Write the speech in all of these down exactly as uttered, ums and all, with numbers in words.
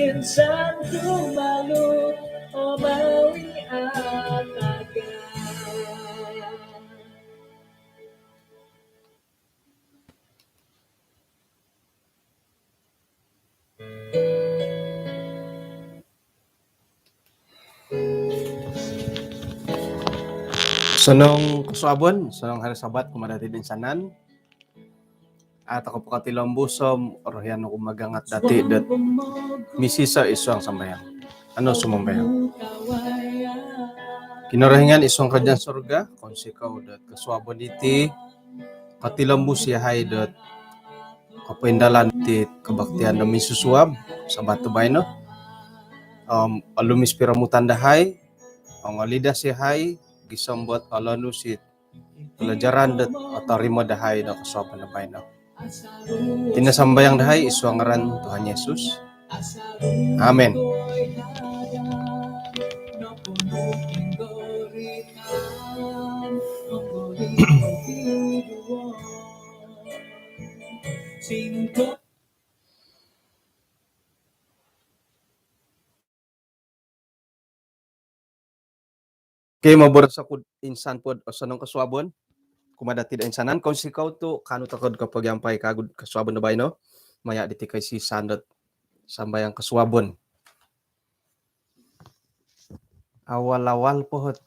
Insan tumalut o mawi ataga. Osonong kosuabon, osonong hari Sabat kumaa dati toinsanan. Aa, tokou po kotilombus om orohian oku magangat dati dot misiso id suang sambayang. Kanou sumambayang. Kinorohingan id suang kerajaan surga, kounsikou dot kosuabon diti kotilombus yahai dot kopoindalan ti kebaktian do minsusuab Sabat do baino. Om olumis piromutan dahai, ongolidas yahai gisom dot olonus it pelajaran dot otorimo dahai do kosuabon do baino. Iti no sambayang dahai id suang ngaran Tuhan Yesus. Amin. Okey, moboros oku insan po dot osonong kosuabon kumaa dati toinsanan. Kounsikou tu kaanu tokou do kopogiampai kawagu kosuabon do baino maya diti koisisan dot sambayang kosuabon. Awal-awal po ot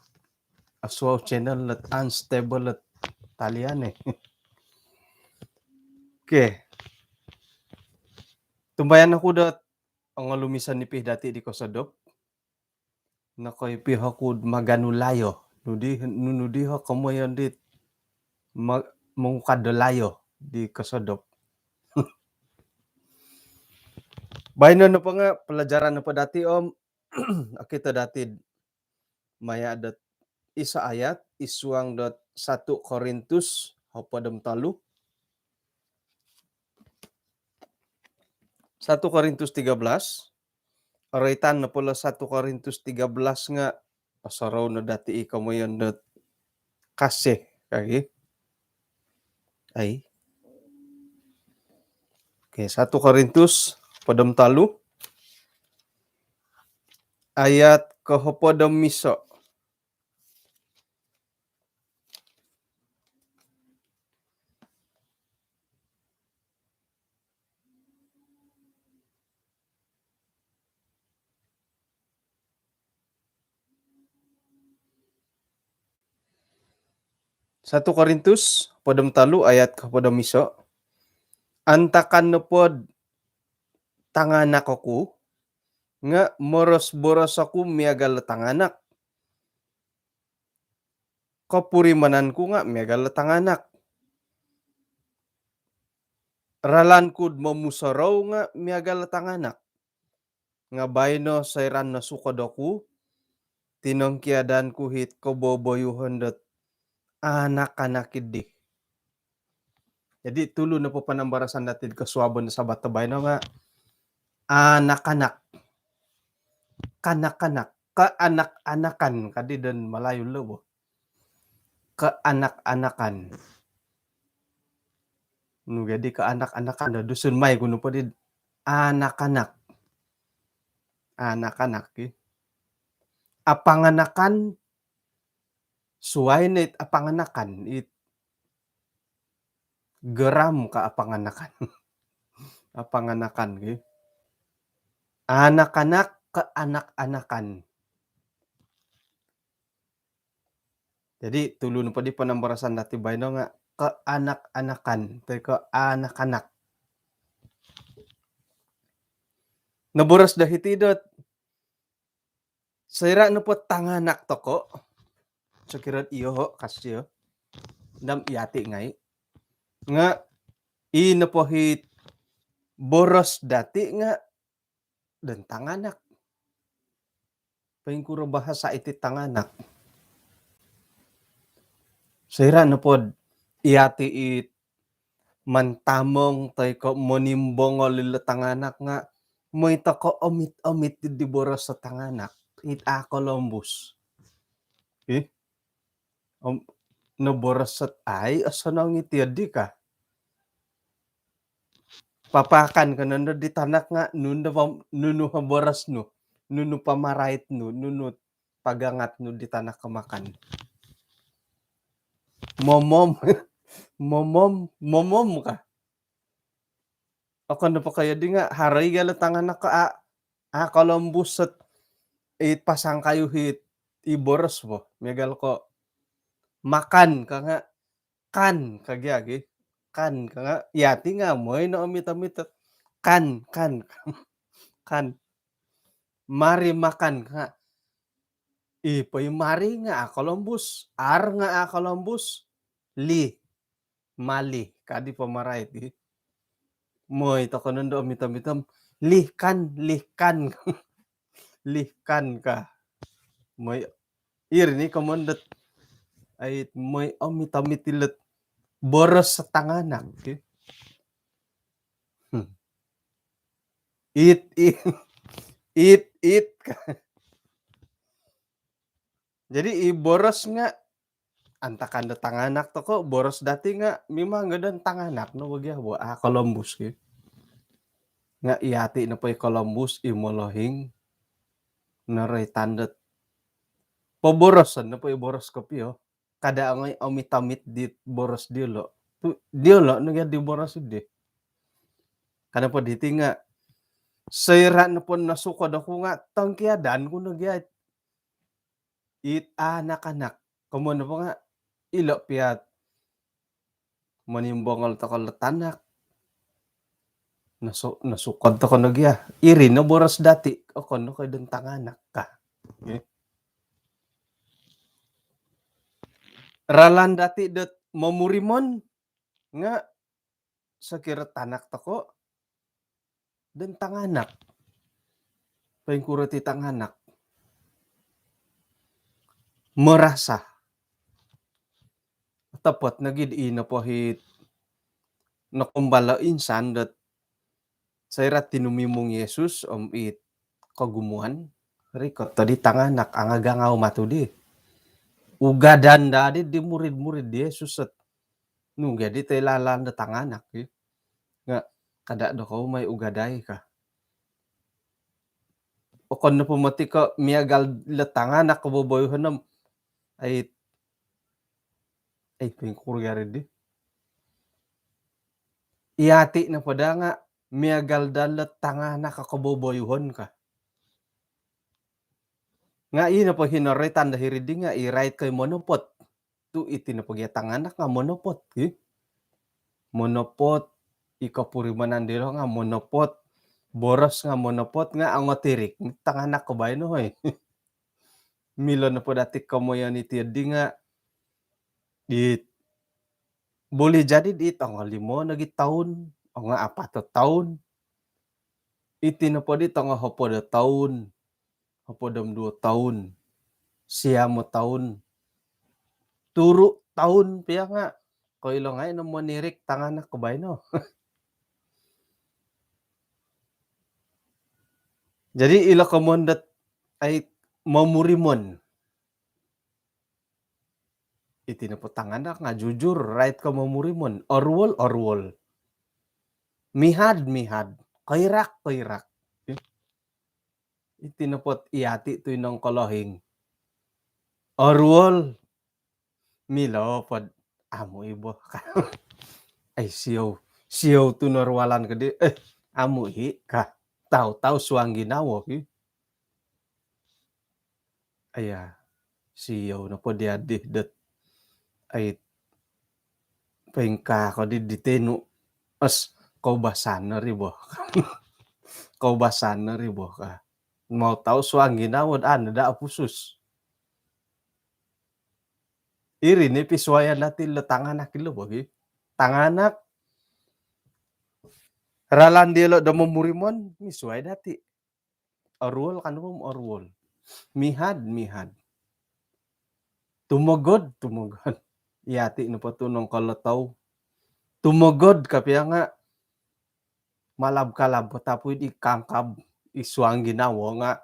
osuau channel dot unstable dot talian eh. Okey. Otumbayaan oku dot ongolumis o nipi dati di kosodop. Nokoipi oku maganu layo. Nunu di, nunu di o komoyon dit ma-, mongukad do layo di kosodop. Baino nopo nga pelajaran nopo dati om okito dati maya dot iso ayat id suang dot satu Korintus hopod om tolu. Satu Korintus tiga belas. Oroitan nopo lo satu Korintus tiga belas nga osorou no dati i komoyon dot kasih kagi. Ai. Okey, satu Korintus hopod om tolu ayat kohopod om iso. Satu Korintus hopod om tolu ayat kohopod om iso. Antakan nopo do tanganak oku nga moros-boros oku miagal do tanganak. Kopurimanan ku nga miagal do tanganak. Ralan ku do momusorou nga miagal do tanganak. Nga baino soira nosukod oku, tinongkiadan ku it koboboyuhon dot anak-anak dii. Jadi tulu nopo panambarasan dati id kosuabon do Sabat do baino nga anak-anak. Kanak-kanak. Kaanak-anakan kadi don Malayu lo bo. Kaanak-anakan. Nu jadi kaanak-anakan do Dusun mai gunu po di anak-anak. Anak-anak ki. Apanganakan suai no it apanganakan, it geram ka apanganakan. Apanganakan ki. Anak-anak kaanak-anakan. Jadi tulu nopo di panambarasan dati baino nga kaanak-anakan toi ko anak-anak. Noboros do hiti dot soira nopo tanganak toko, sokiro iyo ho kasio, dam iyati ngai. Nga i nopo it boros dati nga don tanganak. Poingkuro bahasa iti tanganak? Soira nopo do iyati it mantamong toi ko monimbongol ilo tanganak nga mooi toko omit-omit di boros do tanganak. It a kolombus. Ih. Om noboros dot ai osonong iti di ka. Papaakan ko nondo di tanak nga nunu pam-, nunu boros nu, nunu pamarait nu, nunu pagangat nu di tanak ko makan. Momom, momom, momom ka. Okon nopo ko iyo di nga haro i gia lo tanganak ko a, a kolombus ot i pasangkayu hit i boros bo. Miagal ko makan ka nga kan ka gia gi. Kan ka nga, yati nga moi no omit-omit ot. Kan, kan, kan. Mari makan ka nga. I po i mari nga a kolombus, ar nga a kolombus, li, mali, ka di pamarait i. Moi toko nondo omit-omit om, lih kan, lih kan. Lih kan ka. Moi, iri ni komoyon dot, ai, moi omit-omit ilo ot boros tanganak, ki. Hmm. It, it, it, it. Jadi i boros nga antakan do tanganak toko, boros dati nga mimang nga don tanganak no bo gia bo, a kolombus ki. Nga yati nopo i kolombus, i molohing, noroitan dot poboroson nopo i boros kopio. Kada ongoi omit-omit di boros diolo. Tu diolo no gia di boros di. Kada po diti nga soira nopo nosukod oku nga tongkiadan ku no gia it anak-anak. Komoyon nopo nga ilo pia ot monimbongol toko lo tanak. Nosu-, nosukod toko no gia. Iri no boros dati. Okon no ko i don tanganak ka. Ralan dati dot momurimon nga sokiro tanak toko don tanganak. Poingkuro ti tanganak? Merasa. Topot nogi di ino po hit nokumbal o insan dot soira tinumimung Yesus om it kogumuan, rikot di tanganak angagangau matu di. Ugadan daa di, di murid-murid di Yesus ot nung gia di toilaan do tanganak, ki. Nga kada do kou mai ugadai ka. Okon nopo moti ko miagal lo tanganak ko boboyuhon om, ai, ai, poingkuro gia ri di. Yati nopo daa nga miagal daa lo tanganak ko boboyuhon ka. Nga i nopo hino roitan do hiri di nga i rait ko i monopot. Tu iti nopo gia tanganak nga monopot, ki. Monopot, i kopurimanan diolo nga monopot, boros nga monopot, nga ongotirik tanganak ko baino, hoi. Milo nopo dati komoyon iti di nga di, boleh jadi di tongo limo nogi toun, ongo apat o toun. Iti nopo di tongo hopod o toun, hopod om duo toun, siam o toun, turu toun pia nga koilo ngai no monirik tanganak ko baino. Jadi ilo komoyon dot, ai, momurimon. Iti nopo tanganak nga jujur, rait ko momurimon. Oruol, oruol. Mihad, mihad. Koirak, koirak. Iti nopo yati tu i nongkolohing. Oruol. Milo po do amu i bo. Ai, siou. Siou tu norualan ko di. Eh, amu i ka. Tau-tau suang ginawo, ki. Aya, siou nopo dia di dot, ai, poingkaa ko di, di tenu. As, koubasan no ri bo. Koubasan no ri bo ka. Mau tau suang ginawo, anu daa opusus. Iri ni pisuayan dati lo tanganak ilo bo, ki. Tanganak, ralan diolo do momurimon, misuai dati. Oruol kan, om oruol. Mihad, mihad. Tumogod, tumogod. Yati nopo tu nongkolotou. Tumogod ka pia nga malab-kalab po tapui di kangkab i suang ginawo nga,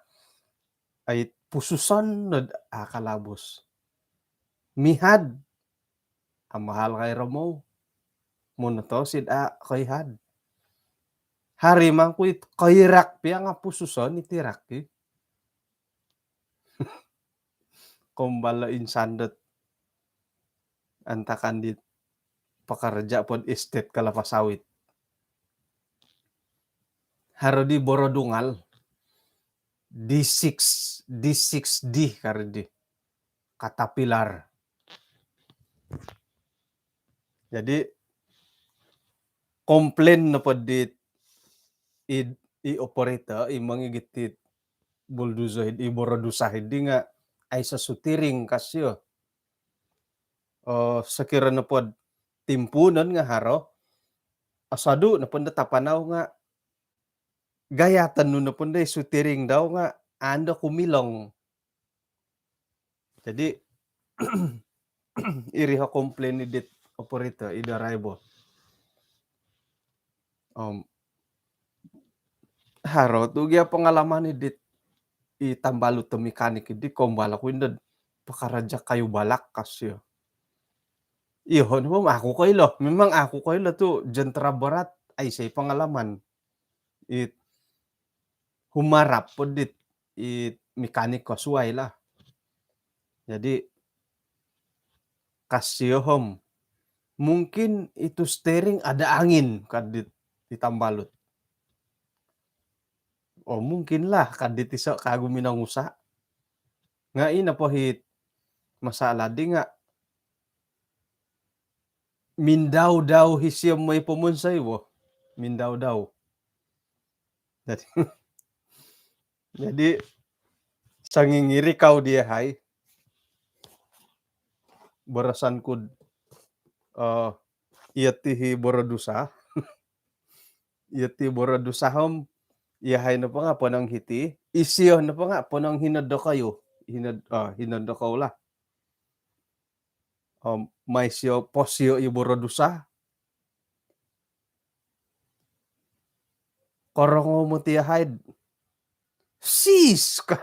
ai, pususon no do a kalabus. Mihad, amahal kai romou. Monotosid a koihad. Haro mangku it koirak pia nga pususon it irak i. Kombalo insan dot antakan di pekerja pod estet kelapa sawit. Haro di borodungal, D six, D six D kari di. Caterpillar. Jadi, komplain nopo di i, i operator, i mongigit di bulldozer, i borodusa di nga aiso sutiring kasio. Oh, sokiro nopo timpuunon nga haro, osodu nopo do tapanau nga gayatan nu nopo do sutiring dau nga ando kumilong. Jadi, iri ho komplain dit operator, i driver. Om, haro tu gia pengalaman i dit i tambalut tu mekanik i di kombal aku indod pekerja kayu balak kasio. Iyo, memang aku koilo. Memang aku koilo tu jentera berat, aiso pengalaman. It humarap po dit it mekanik ko suai lah. Jadi, kasio om, mungkin itu steering ada angin, ka dit di tambalut. Oh, mungkin lah, ka dit iso kagu minongusa. Nga ino po hit masalah di nga mindau-dau hisio moi pomonsoi bo. Mindau-dau. Jadi, jadi sangingiri kau dia hai. Borosan kud, eh, iya tihi borodusa. Iya ti borodusa om, iya hai nopo nga ponong hiti, isio nopo nga ponong hinod dokoyu. Hinod, eh, hinod dokou lah. Om, mai sio posio i borodusa. Korongou moti iya hai. Sis ka.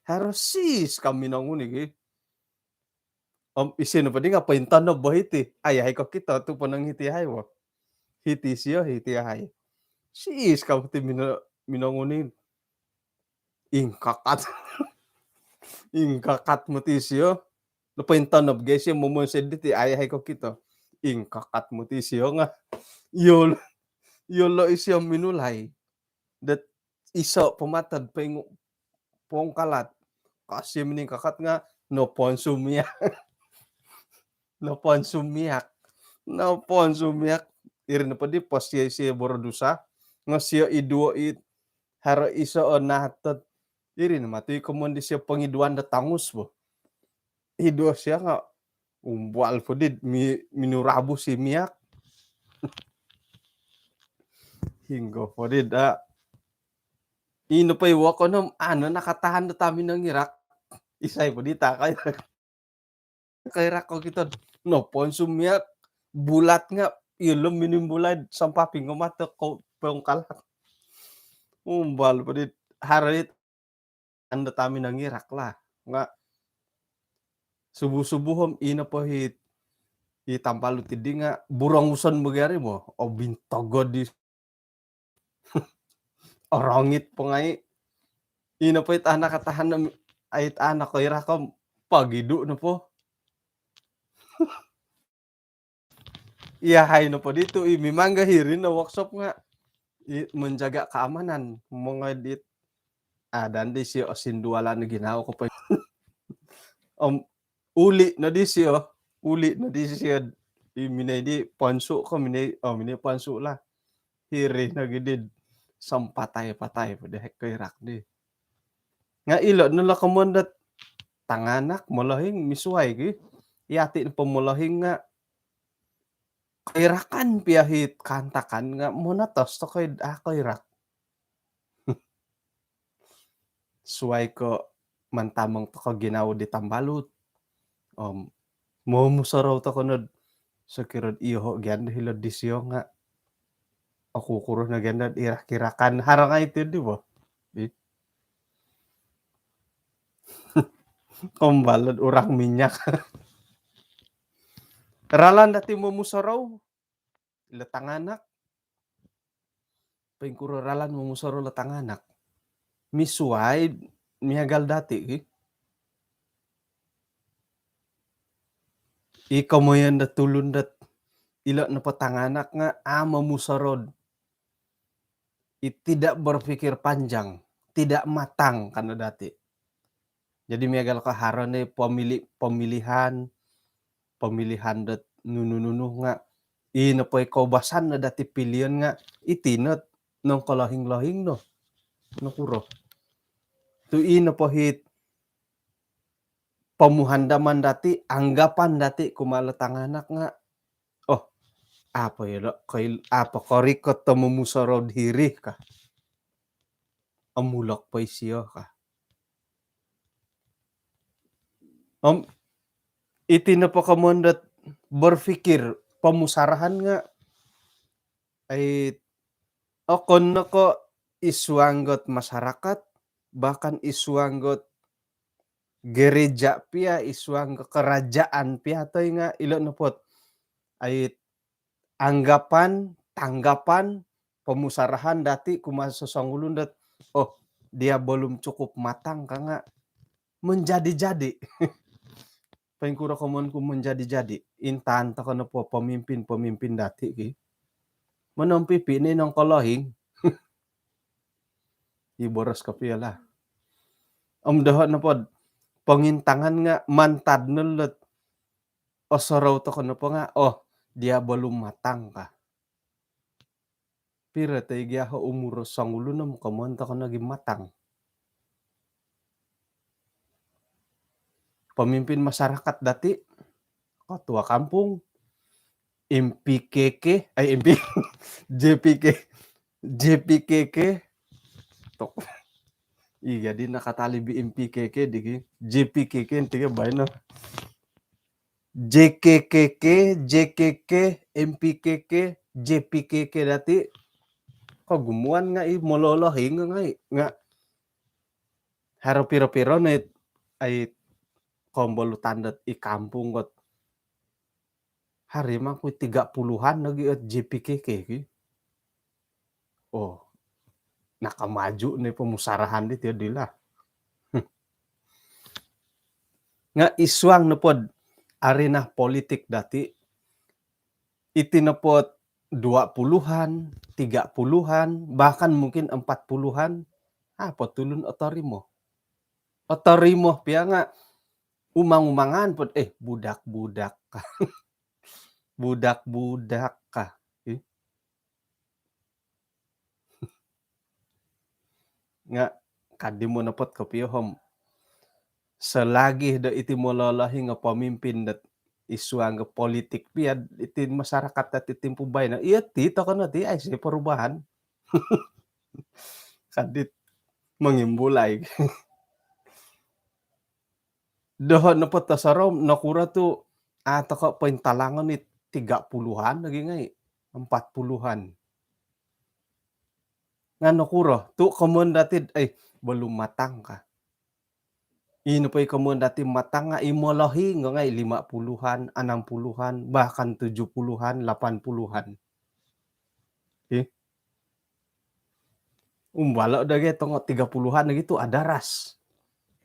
Harus sis ka minonguni ki. Om, isio nopo di nga pointonob bo hiti. Ai, hai kokito tu ponong hiti hai bo. Hiti sio, hiti hai. Sis ka moti mino-, minonguni. Ingkakat. Ingkakat moti sio. Nopo intonob gai sio momonsoi diti, ai, hai kokito. Ingkakat moti sio nga. Iyo lo, iyo lo isio minulai. Dot iso po matod poingu-, pongkalat. Kasio miningkakat nga noponsu miak. Noponsu miak. Noponsu miak. Iri nopo di posio isio borodusa. Nga sio iduo i haro iso o nahatot. Iri no moti komoyon disio pongiduan do tongus bo. Iduo sio nga umbal po di mi-, minurabus i miak. Hinggo po di da. Ino po i wokon om, anu, nakatahan do taminongirak. Isai po di takai. Koirak kokito, noponsu miak, bulat nga, iyo lo minimbulai sampaping ko mato ko pongkalat. Umbal po di haro it ando taminongirak lah. Nga subuh-subuh om ino po hit i tambalut di nga buronguson bo gia ri mo. O, bintogod di orongit po ngai. Ino po it anak katahan om, ai, it anak koirak om pogidu nopo. Iya hai nopo ditu, i mimang ga hiri no workshop nga i menjaga keamanan, mongoi dit adan disio sindualan ginawo ko po. Om, uli no disio, uli no disio, i minoi di ponsu ko, minoi, oh, minoi ponsu lah. Hiri no gidi sampatai-patai po di hai koirak di. Nga ilo no lo komoyon dot tanganak molohing misuai ki. Yati po molohing nga koirakan pia hit kaantakan nga monotos tokoi, ah, koirak. Suai ko mantamong toko ginawo di tambalut. Om, momusorou toko nod sokiro iyoho gia do hilo disio nga. Oku kuro no gia do irak-irakan, haro ngai ti di bo. Di. Kombal do urang minyak. Ralan dati momusorou. Ilo tanganak. Poingkuro ralan momusorou lo tanganak? Misuai miagal dati' ki. I komoyon do tulun dot ilo' nopo tanganak nga' a' momusorou. I tidak berpikir panjang, tidak matang kan dati'. Jadi miagal ko haro ni pemili-, pemilihan, pemilihan dot nunu-nunu nga' i nopo i koubasan no dati' pilion nga' iti not nongkolohing-lohing no. Nokuro? Tu' i nopo hit pomuhandaman dati', anggapan dati' kumaa lo tanganak nga', oh, apo ilo', koil-, apo korikot do momusorou diri ka. Omulok po isio ka. Om, iti nopo komoyon dot berpikir pomusarahan nga', ai, okon no ko' id suang dot masyarakat, bahkan id suang dot gereja pia, id suang dot kerajaan pia toi nga' ilo' nopo ot, ai, anggapan, tanggapan, pomusarahan dati' kumaa sosongulun dot, oh, dia belum cukup matang ka nga' menjadi-jadi. Poingkuro komoyon ku menjadi-jadi? Intaan toko' nopo pemimpin-pemimpin dati' ki. Monompipi' ni nongkolohing. I boros kopio lah. Om doho' nopo ot pongintangan nga' mantad no lot osorou toko' nopo nga', oh, dia belum matang ka. Piro toi gia ho umur songulun om komoyon toko' nogi matang? Pemimpin masyarakat dati', ketua kampung, M P K K, ai, M P, J P K, J P K K. Tok. Ih, jadi nakatalib i M P K K di ki. J P K K inti ka baino. J K K K, J K K, M P K K, J P K K dati'. Kogumuan nga' i mololohing nga' i. Nga' haro piro-piro no it, ai, kombolutan dot i kampung kot. Haro mangku tiga puluhan lagi ot J P K K ki. Oh, nakamaju ni pomusarahan diti odi lah. Nga' id suang nopo ot arena politik dati', iti nopo ot dua puluhan, tiga puluhan, bahkan mungkin empat puluhan, apo tulun otorimo? Otorimo pia nga' umang-umangan po ot, eh, budak-budak ka. Budak-budak ka. Ih. Nga' kadi mo nopo ot kopio om, selagi do iti mololohing o pemimpin dot id suang do politik pia iti masyarakat dati' timpu baino, iyo ti toko' no ti aiso perubahan. Kadi mongimbulai. Doho' nopo ot osorou, nokuro tu' a' toko' pointalangon it tiga puluhan lagi nga' i, empat puluhan. Nga' nokuro tu' komoyon dati' ot, eh, belum matang ka. I nopo i komoyon dati' matang nga' i molohing nga' i lima puluhan, enam puluhan, bahkan tujuh puluhan, lapan puluhan. Ih. Umbalo' do gia tongo tiga puluhan lagi tu' adaras.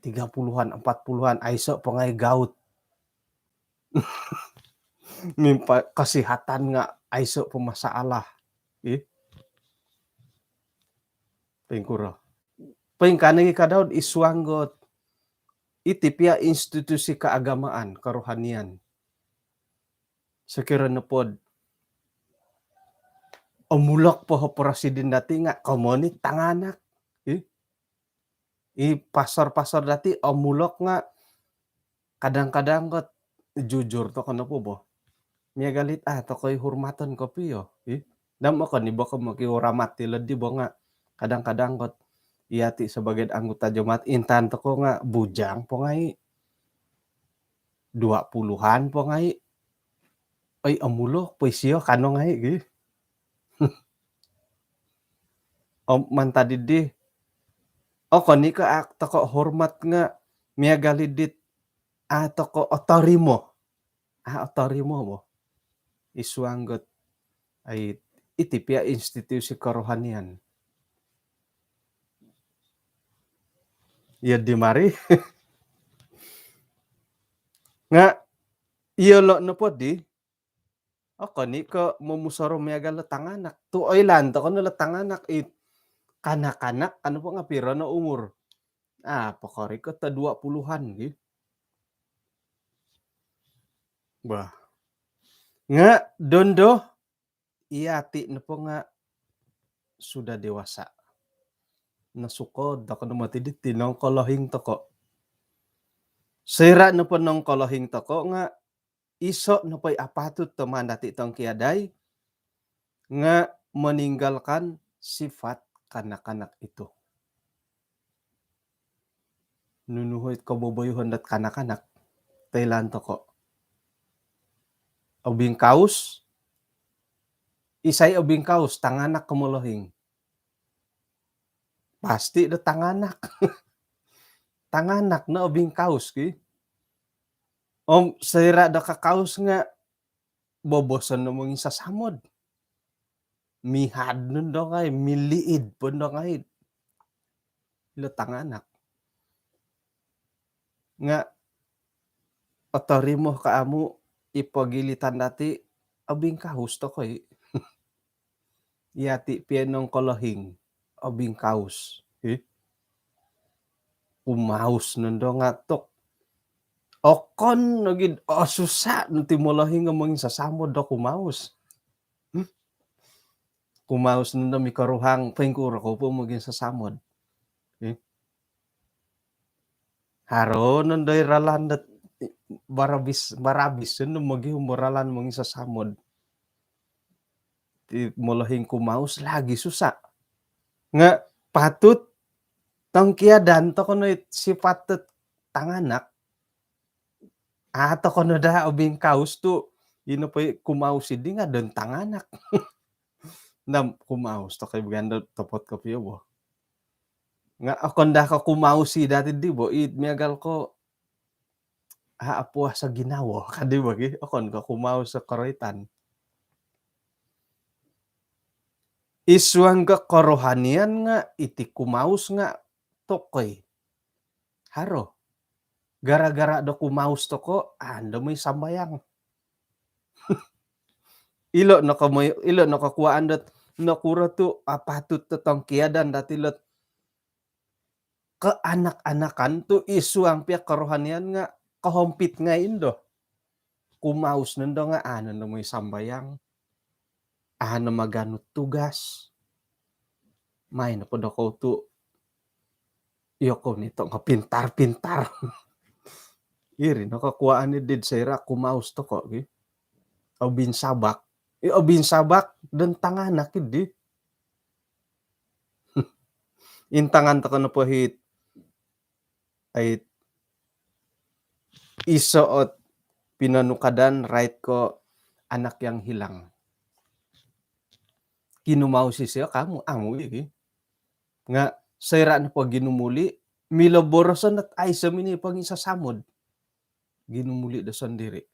Tiga puluhan, empat puluhan, aiso' po ngai' gout. Mimpa kesihatan nga' aiso' po masalah. Ih. Poingkuro? Poingkaa nogi ka Daud id suang dot iti pia institusi keagamaan, kerohanian. Sokiro nopo ot omulok po o presiden dati' nga' komoyon i tanganak. Ih. I pastor-pastor dati' omulok nga' kadang-kadang kot jujur toko' nopo bo. Miagal it a' toko' i hormaton kopio. Ih. Dam okon i bo ko' mokiuramat ilo di bo nga' kadang-kadang kot iyati' sebagai anggota jemaat intaan toko' nga' bujang po ngai'. Dua puluhan po ngai'. Oi, omulok po isio kano ngai' gi. Om mantad iddi, okon i ko' a' toko' hormat nga' miagal iddit a' toko' otorimo. A' otorimo bo. Id suang dot, ai, iti pia institusi kerohanian. Iyo di mari. Nga' iyolo' nopo di, okon i' ko' momusorou miagal do tanganak. Tu' oilaan toko' no lo tanganak it kanak-kanak, anu po nga' piro no umur? Ah, pokorikot do dua puluhan gi. Bah. Nga' dondo, iyati' nopo nga' sudah dewasa. Nosukod toko' no moti di tinongkolohing toko'. Soira' nopo nongkolohing toko' nga' iso' nopo i apatut do maan dati' tongkiadai nga' meninggalkan sifat kanak-kanak itu. Nunu hoi koboboyuhon dot kanak-kanak, toilaan toko'? Obingkaus. Isai obingkaus, tanganak ko molohing? Pasti do tanganak. Tanganak no obingkaus ki. Om soira' do kakaus nga' boboson no monginsasamod. Mihad nondo ngai', miliid po nondo ngai' ilo tanganak. Nga' otorimo ko amu' i pogilitan dati', obingkaus toko' i'. Iyati' piya nongkolohing, obingkaus. Hi? Kumaus nondo nga' tok. Okon nogi'd osusa' no ti molohing o monginsasamod do kumaus. Hmm? Kumaus nondo mikoruhang, poingkuro kou po moginsasamod. Hi? Haro nondo i ralan dot barabis, barabis nondo mogihum o ralan monginsasamod. Ti molohing kumaus lagi susa'. Nga' patut tongkiadan toko' no it sifat dot tanganak. A' toko' no daa obingkaus tu' ino po i kumaus iddi nga' don tanganak. Nam kumaus toko' i bagian do topot kopio bo. Nga' okon daa ko' kumaus i dati' di bo, it miagal ko' a' apuas o ginawo kadi bo gi, okon ko' kumaus o koroitan. I suang ko' korohanian nga' iti kumaus nga' toko' i haro. Gara-gara do kumaus toko', a' nondo moi sambayang. Ilo' no ko' moi, ilo' no kokuwaan dot nokuro tu' apatut do tongkiadan dati' lot kaanak-anakan tu' i suang piya korohanian nga' kohompit ngai' indo. Kumaus nondo nga' a' nondo moi sambayang. A' no maganu tugas. Mai nopo dokou tu' iyokou ni to nga' pintar-pintar. Iri no kokuwaan iddi'd soira' kumaus toko' gi. Obinsabak. I obinsabak don tanganak iddi. Intangan toko' nopo hit, ai, iso' ot pinonukadan rait ko' anak yang hilang. Kinumaus isio ko' amu', amu' i' ki. Nga' soira' nopo ginumuli', milo boroson ot aiso' mini' ponginsasamod. Ginumuli' do sondiri'.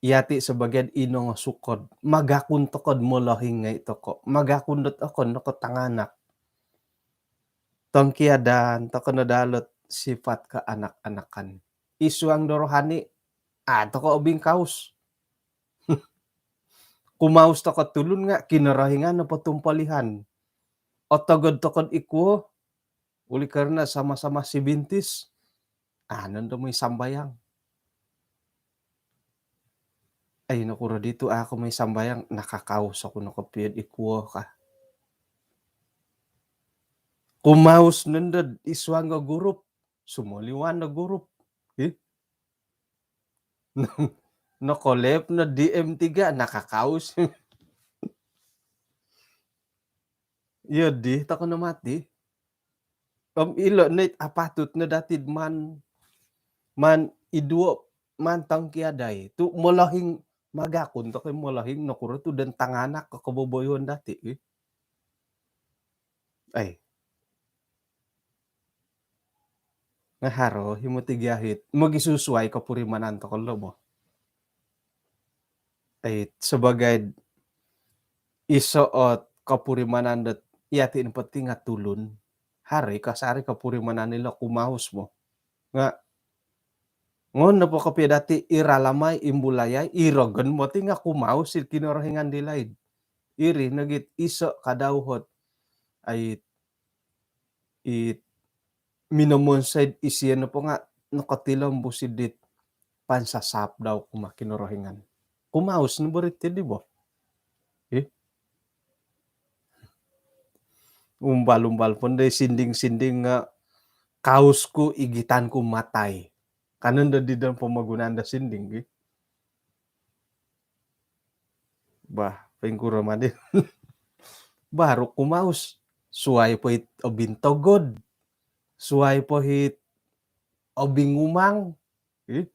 Iyati' sabagian inongosukod, magakun toko'd molohing ngai' toko', magakun dot okon no ko' tanganak. Tongkiadan toko' no daa lot sifat kaanak-anakan. I suang do rohani, a' toko' obingkaus. Kumaus toko'd tulun nga' Kinorohingan nopo tumpolihan. Otogod toko'd ikuo, oleh karena sama-sama sibintis, a' nondo moi sambayang. Ai, nokuro ditu a' ko moi sambayang, nakakaus oku no kopio'd ikuo ka. Kumaus nondo'd i suang do gurup, sumoliwan do gurup. Ih. Nokolep no D M tiga, nakakaus. Iyo di, toko no mati. Om ilo' no it apatut no dati'd maan, maan iduo', maan tongkiadai. Tu' molohing, magakun toko' molohing, nokuro tu' don tanganak ko koboboyoon dati', ih. Ai. Nga' haro i' moti gia hit, mogisusuai kopurimanan toko' lo bo. Ai, sabagai'd iso' ot kopurimanan dot iyati' nopo ti nga' tulun, ari kasari kapurimanan ilo kumaus mo. Nga' ngon nopo kopio dati' i ralamai, i mbulayai, i rogon moti nga' kumaus i Kinorohingan di laid. Iri nogi' iso' kadau ot ai i minomonsoi'd isio nopo nga' nokotilombus dit pansasap dau kumaa Kinorohingan. Kumaus no bo ri ti di bo. Ih. Umbal-umbal pun dai sinding-sinding nga' kaus ku igitan ku matai. Kanon do di dalam pomogunan do sinding gi. Bah, pingkuro madi. Baru kumaus. Suai po it obintogod. Suai po it obingumang. Ih.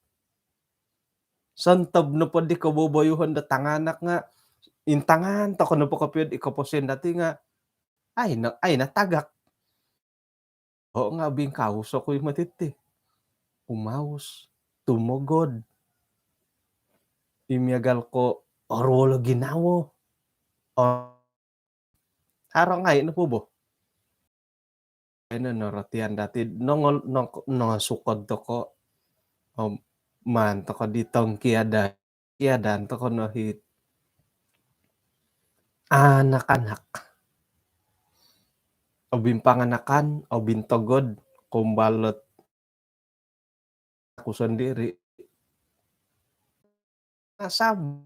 Sontob nopo di koboboyuhon do tanganak nga' intangan toko nopo kopio di koposion dati nga' ai na, ai na tagak. O nga' obingkaus oku i moti ti. Kumaus, tumogod. I miagal ko oruol o ginawo. O, haro ngai' nopo bo. Ino no rotian dati nongol, nong-, nongosukod toko. Om, maan toko di tongkiadan. Kiadan toko no hit anak-anak. Obimpanganakan, obintogod, kumbalot aku sendiri. Asam.